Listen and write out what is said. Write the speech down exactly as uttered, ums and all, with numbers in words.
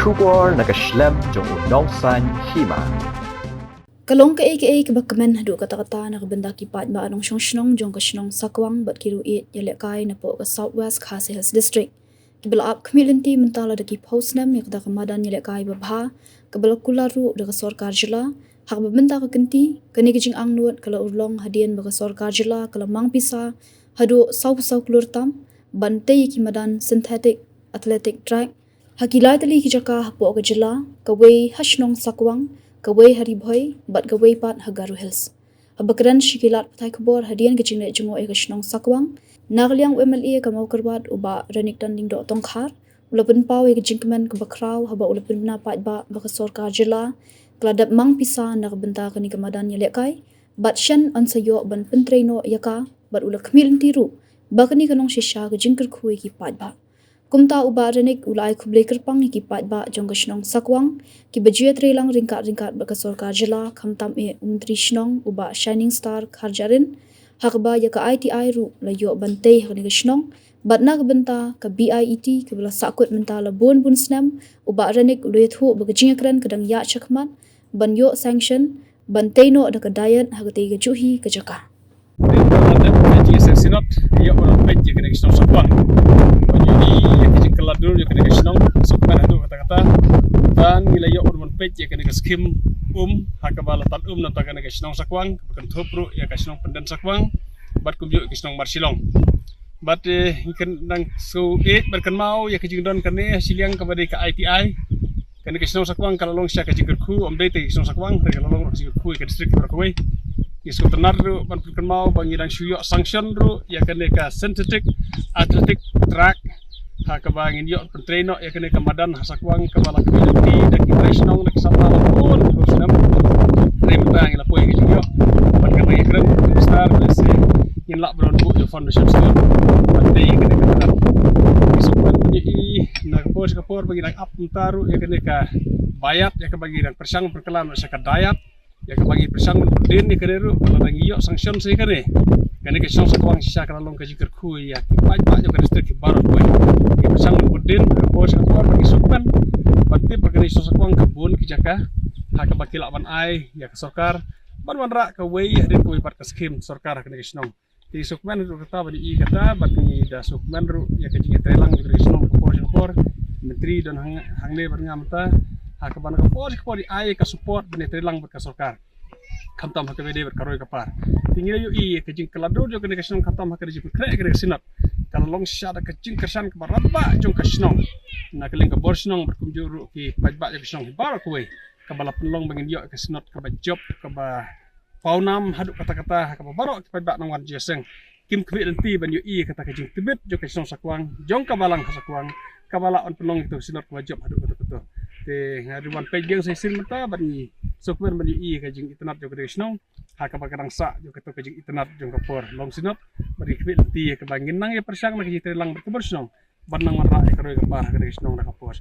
Khubor na ka shlem jong u nongsan hima. Ka long kaei kaei kaba kmen haduh katta katta na ka bynta ki paidbah nongshong shnong jong ka shnong Sakwang bad ki ruh ïalehkai napoh ka South West Khasi Hills District. Kiba la ap khmih lynti mynta la da ki phew snem ïa kata ka madan ïalehkai babha kaba la kular ruh da ka sorkar jylla, ha kaba mynta ka kynti kane ka jingangnud ka la urlong hadien ba ka sorkar jylla ka la mang pisa haduh saw phew saw klur tam ban tei ïa ki madan synthetic athletic track ha ki lai tylli ki jaka hapoh ka jylla, kawei ha shnong Sakwang, kawei ha Ri Bhoi bad kawei pat ha Garo Hills. Haba kren sha ki lad pathai khubor hadien ka jingleit jngoh ïa ka shnong Sakwang, na ka liang u M L A ka Mawkyrwat u Bah Renikton Lyngdoh Tongkhar u la pynpaw ïa ka jingkmen kaba khraw haba u la pynbna paidbah ba ka sorkar jylla ka la dep mang pisa na ka bynta kane ka madan ïalehkai bad shen yn sa ïoh ban pyntrei noh ïa ka, bad u la khmih lynti ruh ba kane kan long shisha ka jingkyrkhu ïa ki paidbah. Kumta u Bah Renik u la ai khublei kyrpang ïa ki paidbah jong ka shnong Sakwang kiba jia treilang ryngkat ryngkat bad ka sorkar jylla, khamtam eh u Myntri Shnong u Bah Shining Star Kharjahrin, ha kaba ïa ka I T I ruh la ïoh ban tei ha kane ka shnong, bad na ka bynta ka B I E T kaba la sahkut mynta la bun bun snem, u Bah Renik u la ïathuh ba ka jingïakren ka dang ïaid shakhmat ban ïoh sanction ban tei noh da ka diet ha katei ka juh hi ka jaka. Dei ba la dep ka jingïaseng synod, ïa ba la peit ïa kane ka shnong Sakwang. Ba ngi ïa ka jingkylla dur ïa kane ka shnong Sakwang haduh katta katta. Ban ngi la ïoh ban peit ïa kane ka skim um ha kaba la tad um na kane ka shnong Sakwang, kaba kynthup ruh ïa ka shnong Pyndensakwang bad kumjuh ïa ka shnong Marshillong. Bad eh, ngi kyn dang shu ïeit bad kynmaw ïa ka jingdon kane ha shiliang kaba dei ka I T I. Kane ka shnong Sakwang ka la long shisha ka jingkyrkhu, ym dei te ka shnong Sakwang, ka la long ka jingkyrkhu ïa ka district baroh kawei. Ngi sngewtynnat ruh ban pynkynmaw ba ngi dang shu ïoh sanction ruh ïa kane ka synthetic athletic track ha kaba ngin ïoh pyntrei noh ïa kane ka madan ha Sakwang kaba la khmih lynti da ki trai shnong da ki samla la bun bun snem. Hynrei mynta ngi la poi ïa ka jingïoh bad kaba ngi kren star lehse ngin lah ban buh ïa foundation stone ban tei ïa kane ka madan. Ngi sngewbha ban ïohi na ka por sha ka por ba ngi dang ap mynta ruh ïa kane ka diet, ïa kaba ngi dang pyrshang pyrkhat noh sha ka diet, ïa kaba ngi pyrshang ban bud dien ïa kane ruh, ba lada ngi ïoh sanction sa ïa kane, kane ka shnong Sakwang shisha ka la long ka jingkyrkhu ïa ki paidbah jong ka district ki baroh kawei. Ngi pyrshang ban bud dien ha ka por sha ka por, ba ngi sngewbha ban tip ba kane ka shnong Sakwang ka bun ki jaka ha kaba ki lah ban ai ïa ka sorkar ban wanrah kawei hadien kawei pat ka skim sorkar ha kane ka shnong. Te sngewkmen haduh katta ban ïohi kata, bad ngi da sngewkmen ruh ïa ka jingïatreilang jong ka shnong ka por sha ka por. Myntri don hang, hangne bad nga mynta, ha kaba na ka por sha ka por i ai ka support ban ïatreilang bad ka sorkar, khamtam ha kaba ïadei bad ka roi ka par. Te ngi la ïohi ïa ka jingkylla dur jong kane ka shnong, khamtam ha ka jingpynkhreh kane ka synod, ka la long shisha da ka jingkyrshan kaba rangbah jong ka shnong, na ka liang ka bor shnong bad kumjuh ruh ki paidbah jong ka shnong hi baroh kawei, kaba la pynlong ba ngin ïoh ka synod kaba jop, kaba pawnam haduh katta katta ha kaba baroh ki paidbah nongwan jingïaseng kim khmih lynti ban ïohi kata ka jingtbit jong ka shnong Sakwang, jong ka balang ha Sakwang, kaba lah ban pynlong ïa ka synod kaba jop haduh katta katta. Te nga ruh wan peit biang sa shisien mynta bad ngi sngewkmen ban ïohi ka jingitynnad jong ka shnong ha kaba ka dang sah jong kata ka jingitynnad jong ka por long synod, bad ngi khmih lynti ïa kaba ngin nang ïa pyrshang na ka jingtreilang bad ka bor shnong ban nang wanrah ïa ka roi ka par ha ka shnong da ka por.